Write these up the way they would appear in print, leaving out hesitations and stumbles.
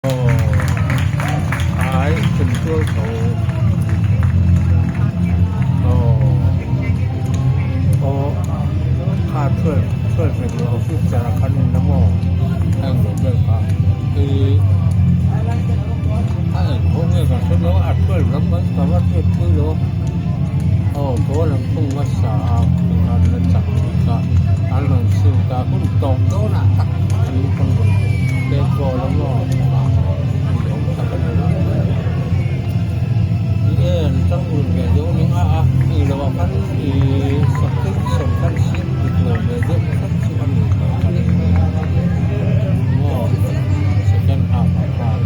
哦，哎，整个头，哦，哦，kha thuai thuai ve lo officer a khan na maw a englo vel kha i a eng ho nge ka hre lo a thuai lam mai ka va hriat pui lo aw goal an khung hmasa a tikhan la chak tih kha an rawn shoot a hun tawp dawnah tak an rawn pek goal a maw ni awm tak a ni ni e an tang ur ve deuh a ni a a ni lo ah khan ihh substitution khan siam dik lo ve deuh tlat chu a ni tawh ka ring maw second half ah khan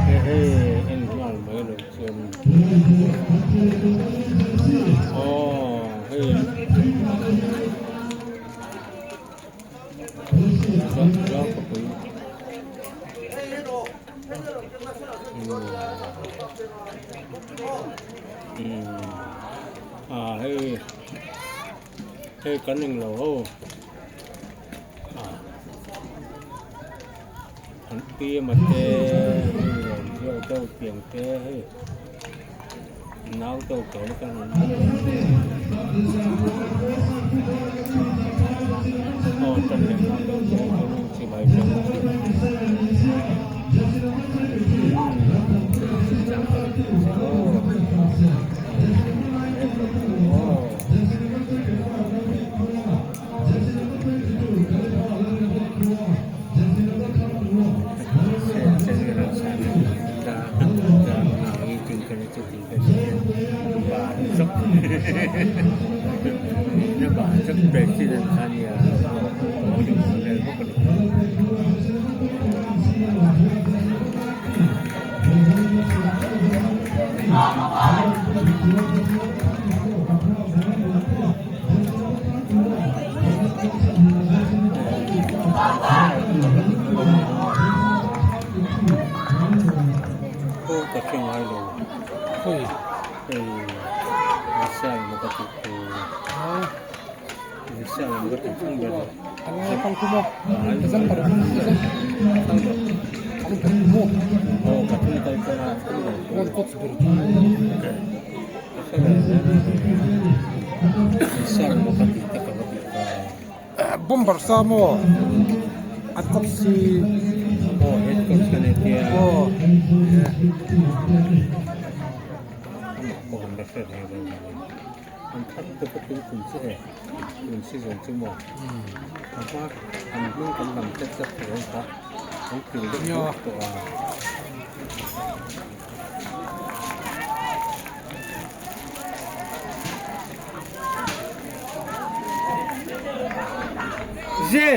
hei hei en nghal mai lo chuan aw hei À hei hei kan englo ho ah an pi emaw te hei rawn ziak deuh piang te hei. Nau to ko na kan aw tan leh nau to te kan in chibai chang Aw ka hre ngai lo khawi hei Vishal maw ka tih tur Vishal maw ka tih thung ber aw ka thung kal tlang a thung lo ka hre lo Vishal maw ka tih te ka va tih ta. Bomber sa maw an kawp si aw head coach ka nei tia aw amah pawh an la hre reng reng a ni an thar te pawh tun kum chu e tun season chu maw a hma an hnung kan lam tlat tlat tawh ang kha an kil deuh deuh tawh a. Dê,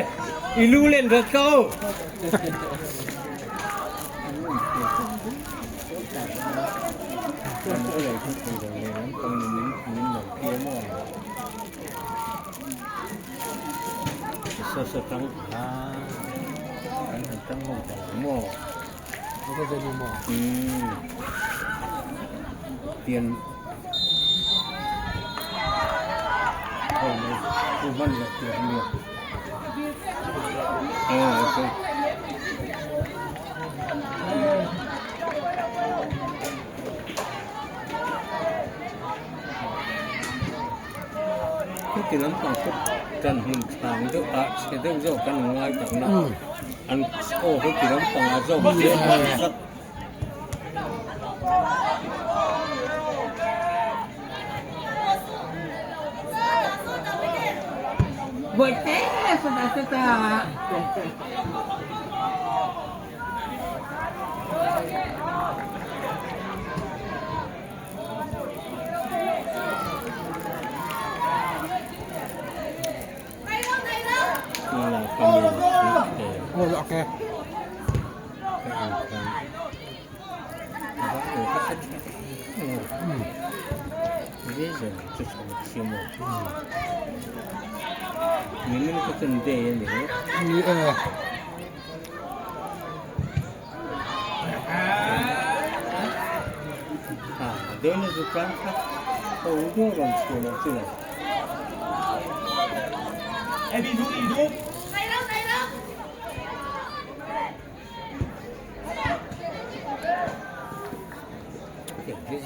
i lu lên rất cao. Tiền Heti lampang chu kan hmun chang deuh ah chhe deuh zawk kan ngai tak na an aw heti lampang ah zawk chiah a zat.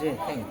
Khatiang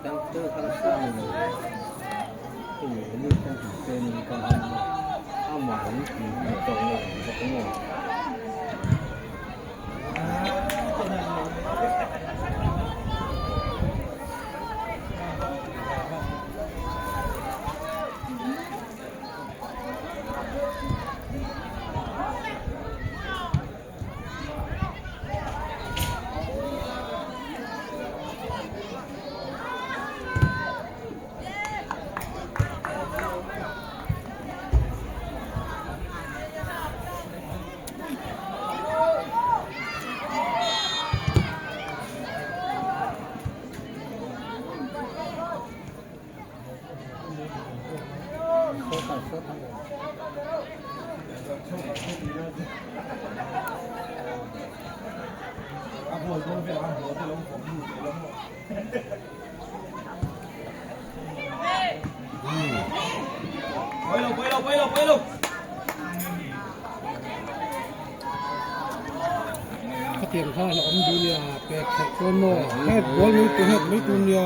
kha a awm duh nia pek theih chuan maw het ball mai tur het mai tur nia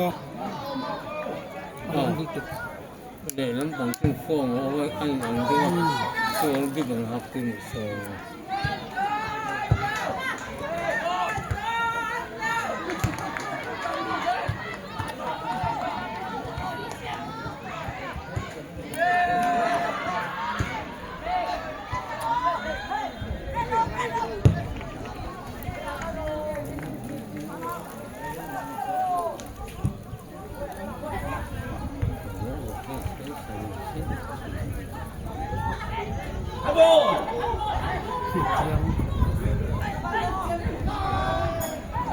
a awm duh tuk. Lehlam pang chu form a awm a a in ang deuh a chuan bik ang hak chu ni sawi.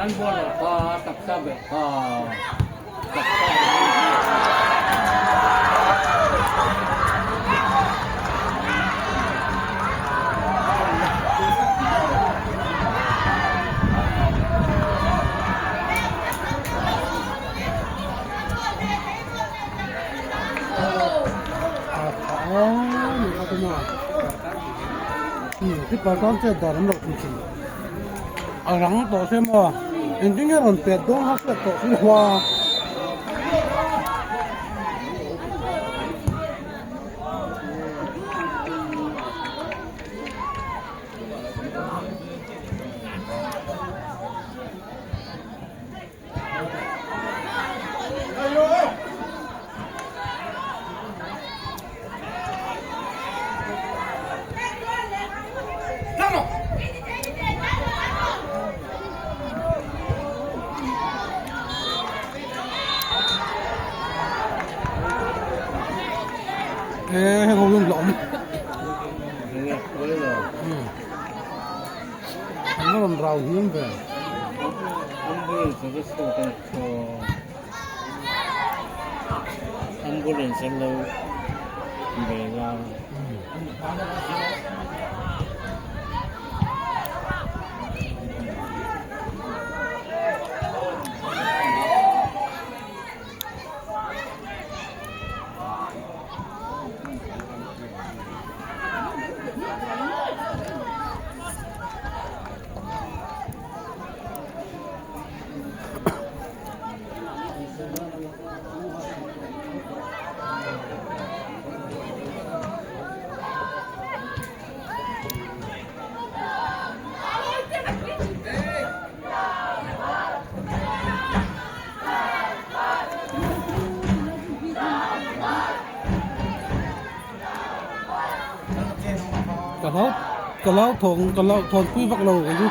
An ball kha taksa ber kha taksa A rang tawh se maw engtin nge rawn pet dawn kha hriat tawh si lo a. Ê, heng ho lum hlawm. An la rawn rau hiam ve. Ambulance a chhuak a ambulance an lo ve la. Ka hlau ka lau thawng ka lau thawn pui vak lo kei chu.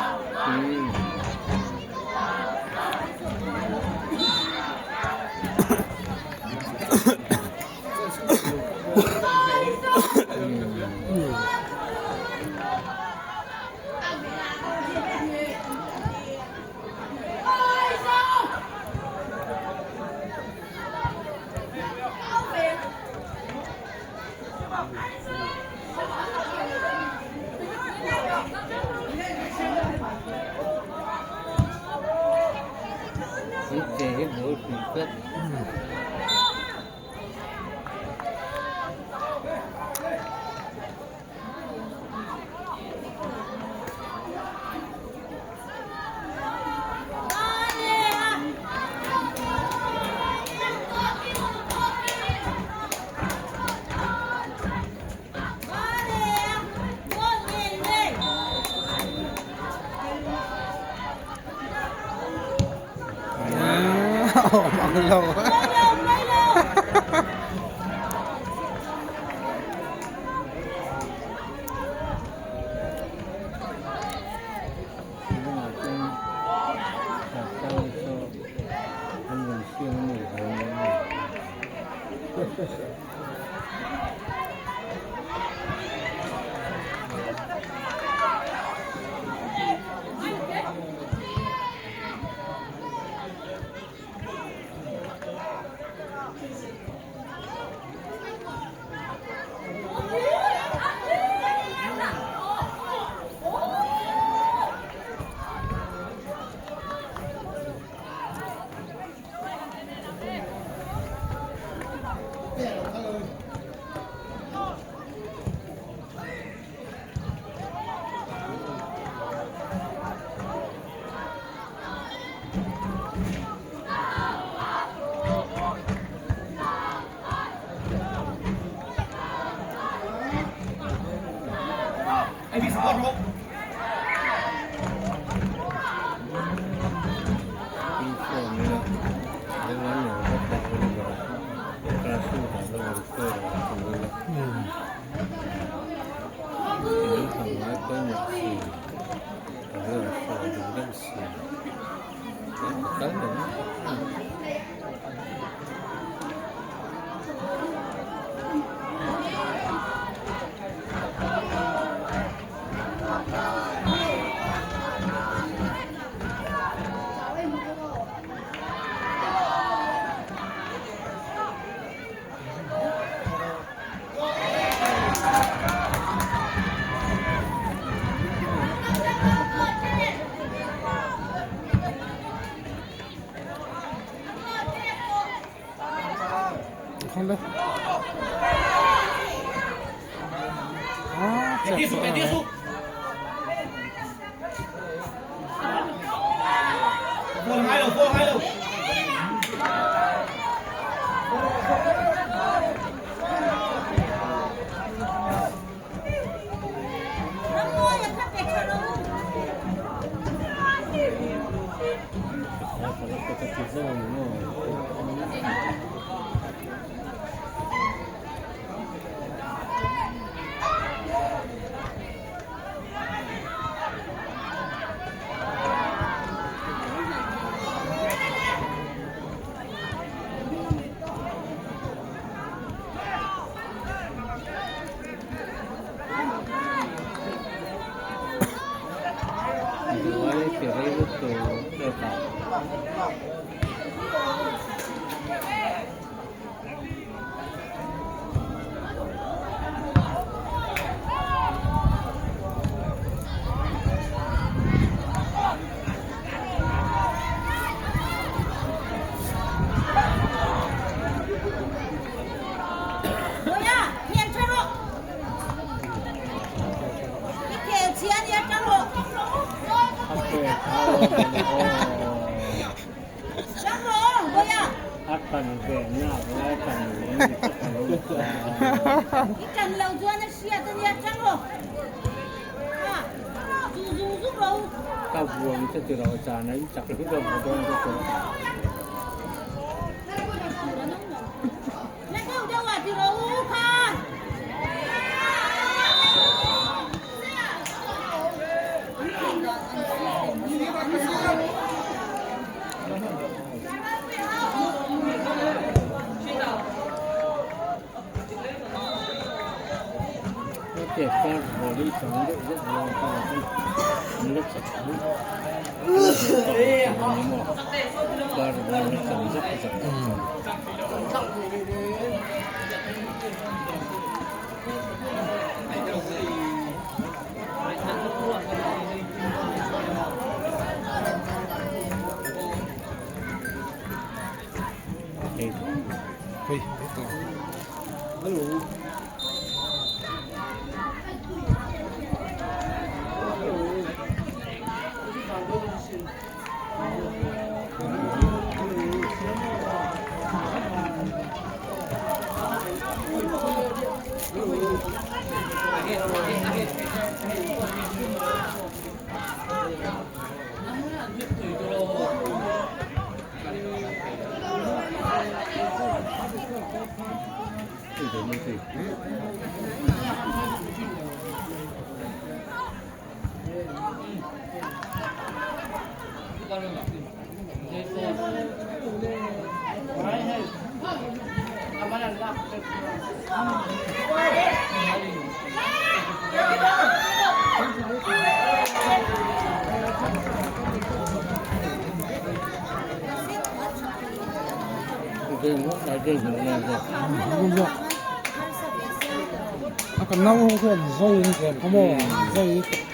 Awm ang lo. A kan nau ho chuan zai in tlem kha maw zai.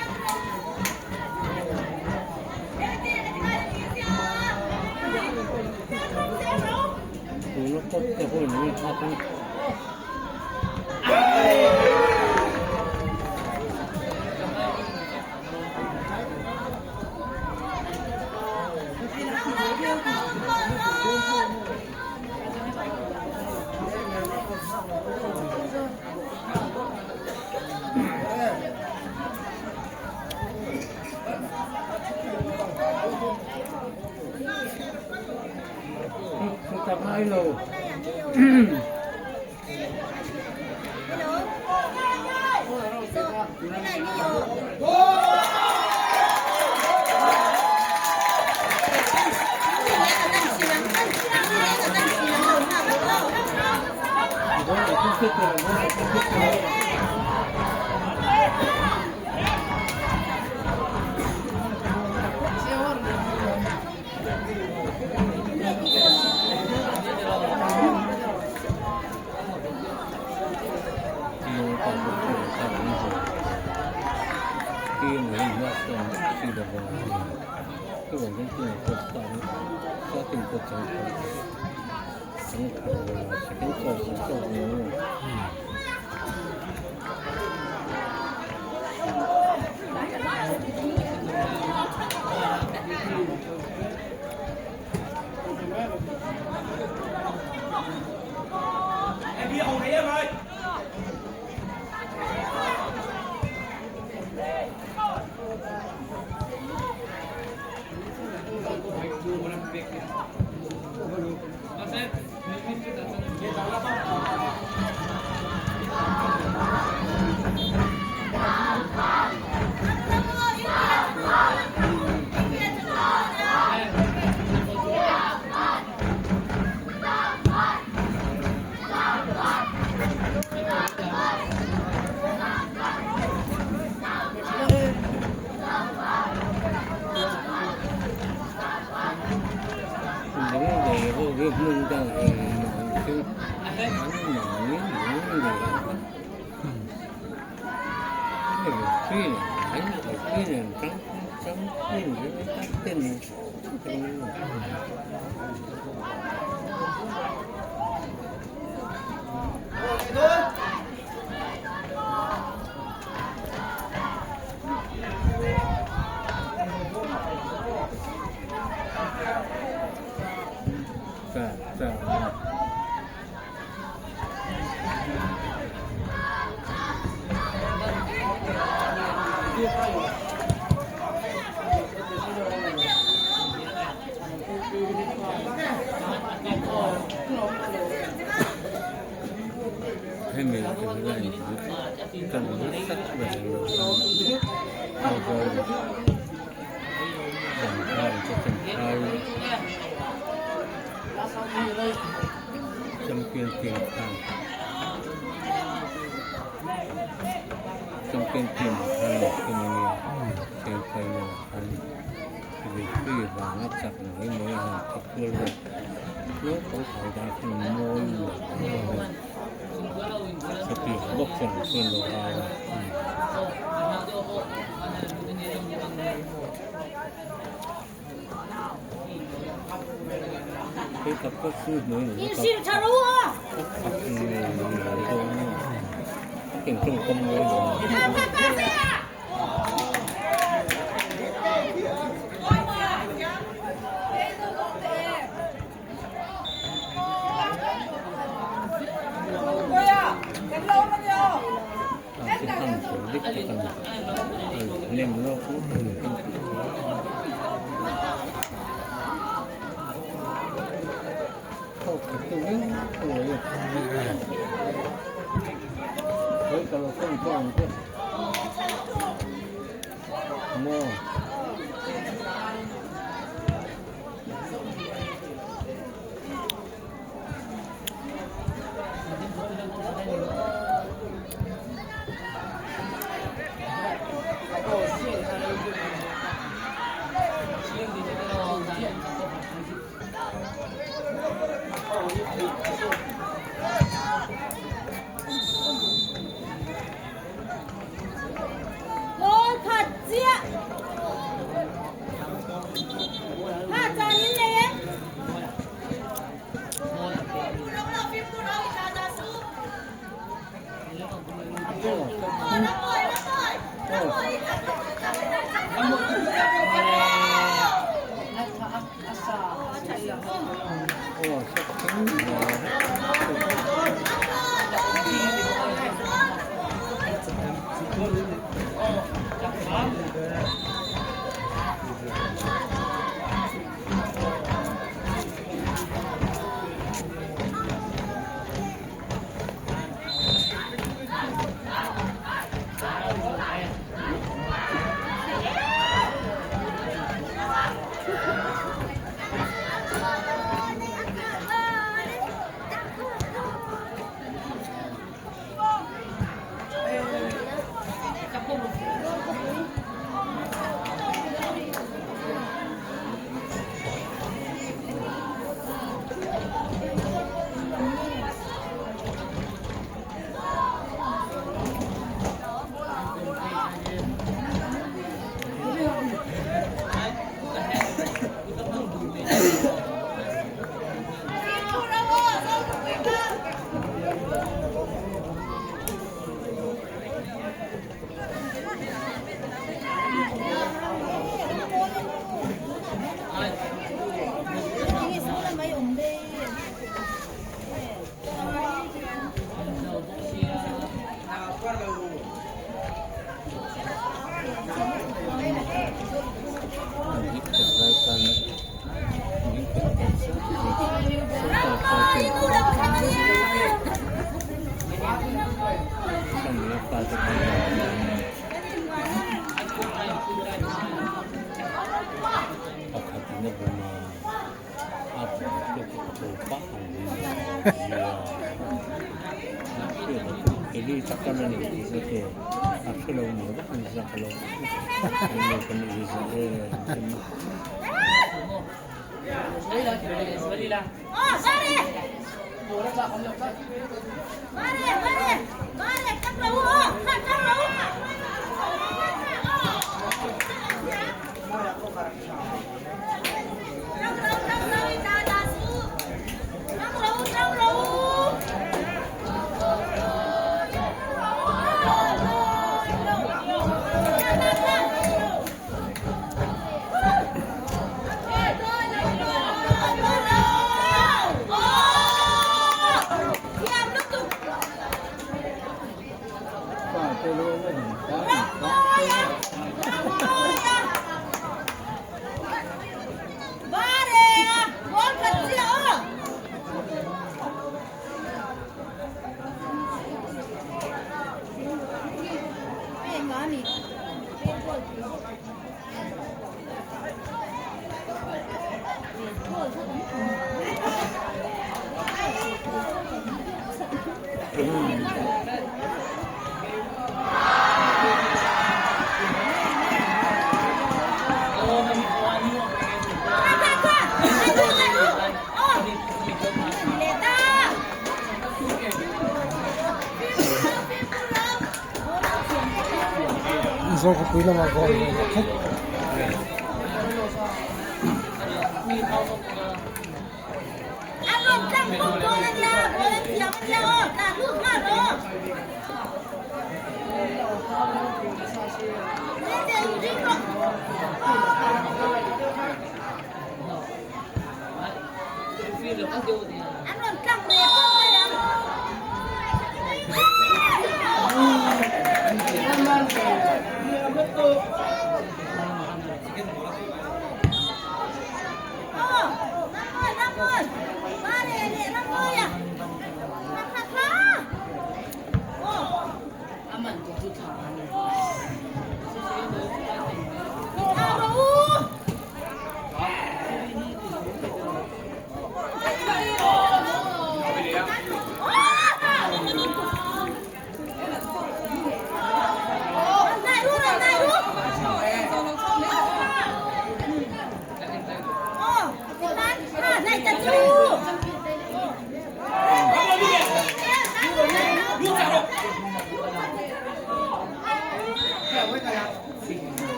Zawkpui lamah goal leh khat.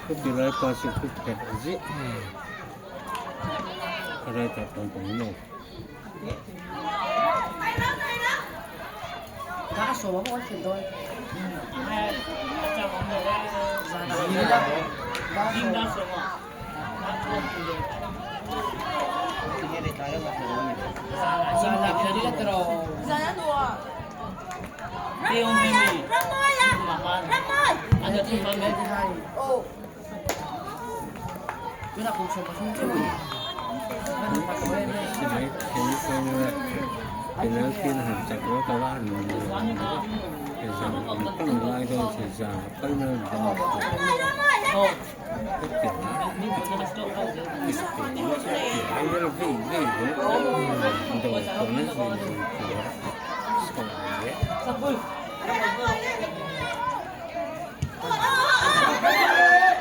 Chuti lai pa chu thu phet zih a right ah chuan ka hmu lo.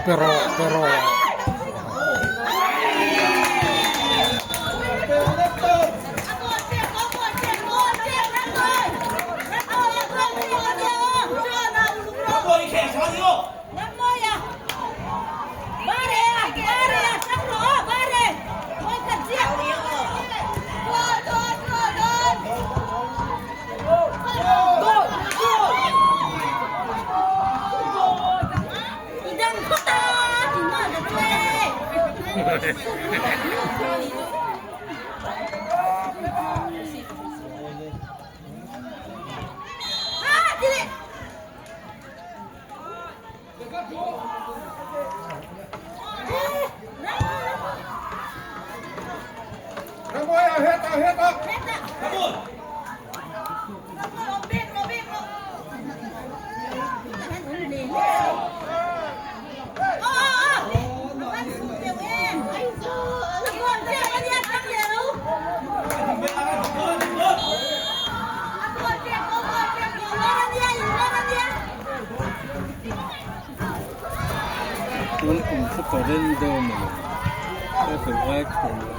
Pero pero Tun kum chu ka ren deuh a maw ka ti ngai thei lo chu.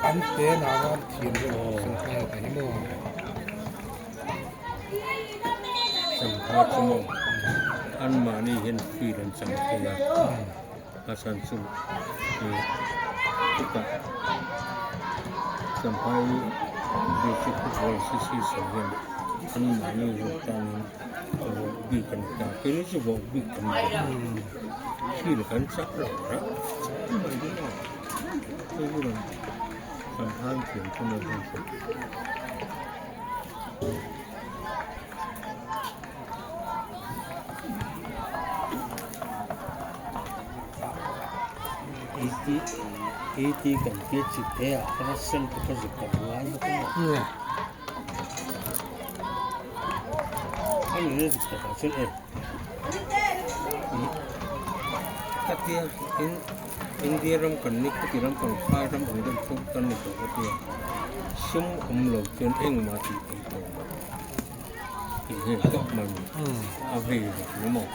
An te nang a thiam deuh sangha te hi maw. Sangha chu maw anmahni hian field an chang thei a a chhan chu ih chutah Champhai district football association hian anmahni zawk tanin vote bik an ta keini chu vote bik kan nei lo field kan chak lo rah mai dawn a hei hi rawn Sangha an thiam chu maw hei chu. Iti kan tia chi te ah khan a sen te kha zuk kan ngai bawk a ni. A ni na zik takah chuan e ka tia in India ram kan ni khawti ram kan phai ram ang deuh chu kan ni tawh ka tia sum awm lo chuan engmah tih theih tawh lo tih hi tawp mai ni a vei vek ni maw.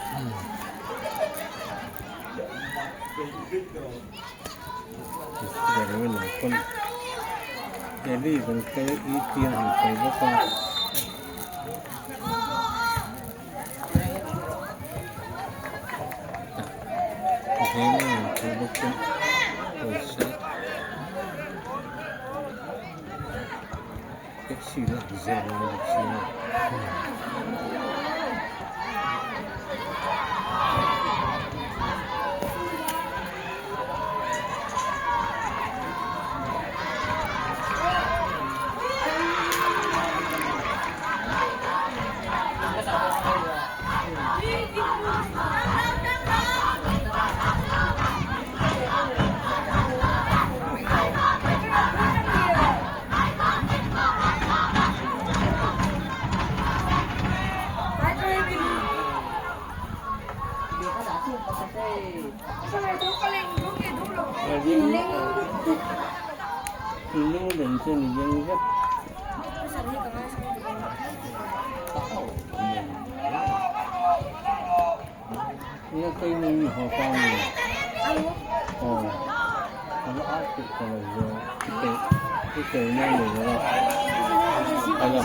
Delhi kan kal i tiang han kal bawk a. Taxi lak zel a ni bawk sia. Lunglen chu ni deuh vek. Nia kei ni mi haw pa ni. Aw. Ka la a tih ka lo zo. I tel i tel na nei lo a. Ala.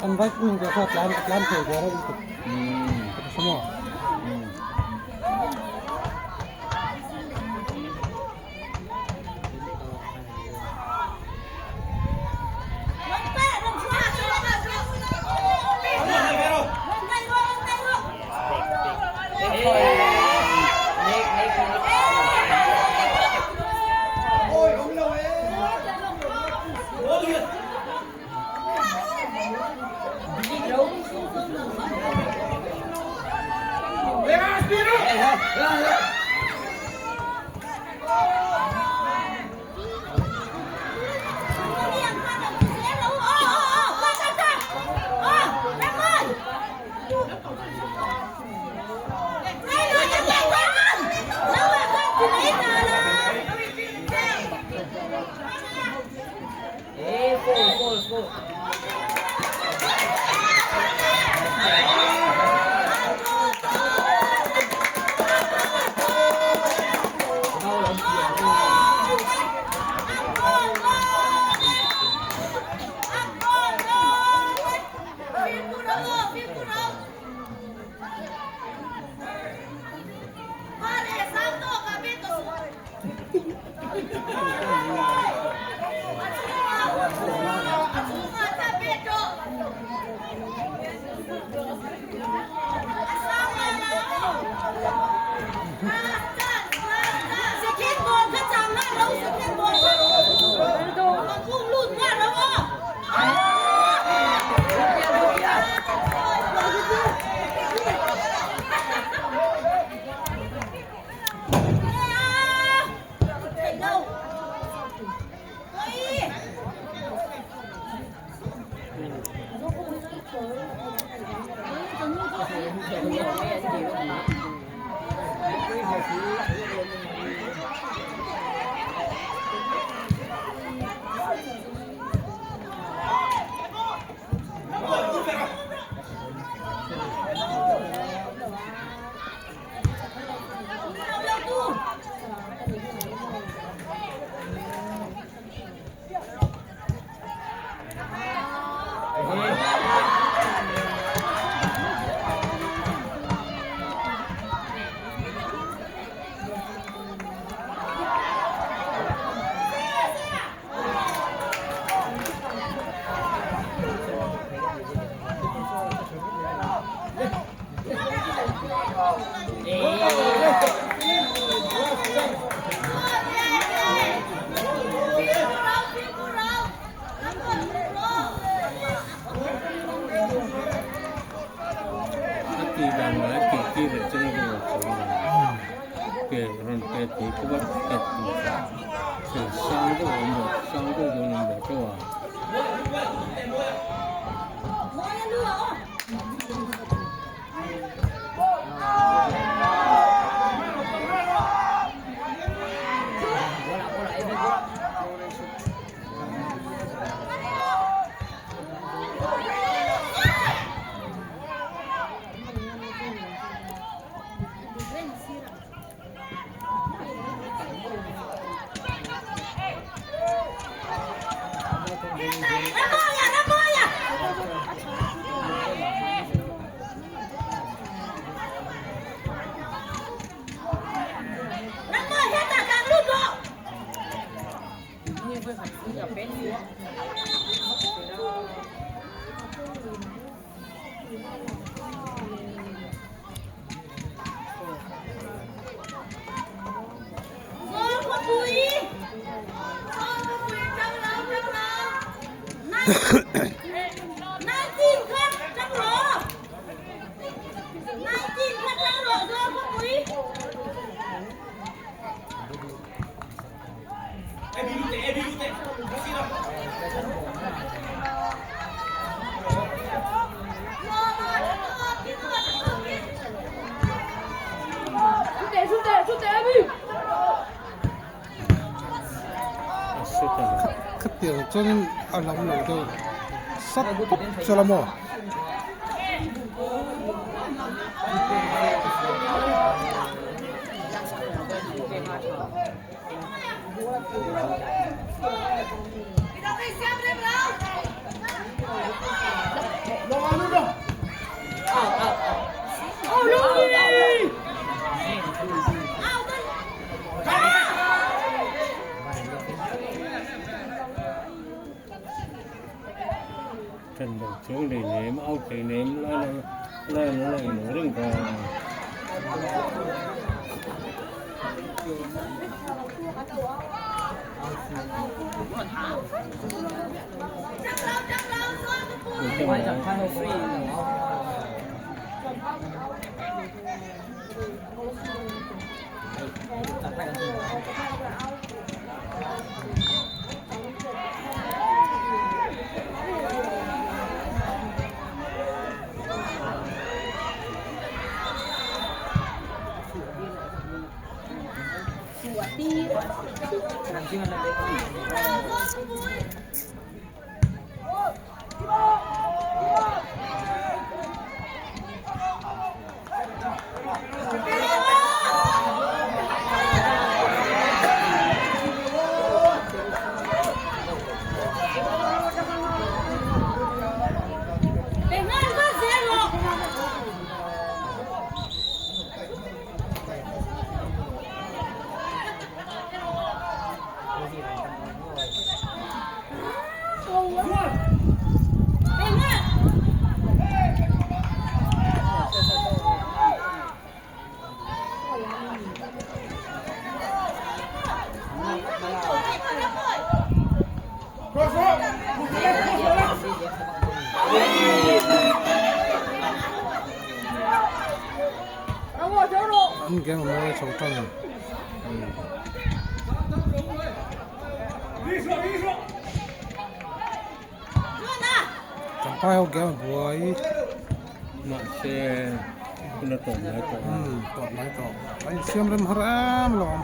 An vai pui te kha tlan tlan thei ve reuh lutuk sawmaw. pe rawn pe thei bawk a pet tur kha thil sang deuh a awm lo sang deuh deuh an awm ve teuh a. Khatiang chuanin a lam lo deuh sap pawp chu la maw. Chuang hleinem out hleinem lai lai la inawh reng ta. An game a mawi chho tan. Champhai ho game a buai. Mahse hun a tawp mai tawh a. Tawp mai tawh. A insiam rem har em lawm.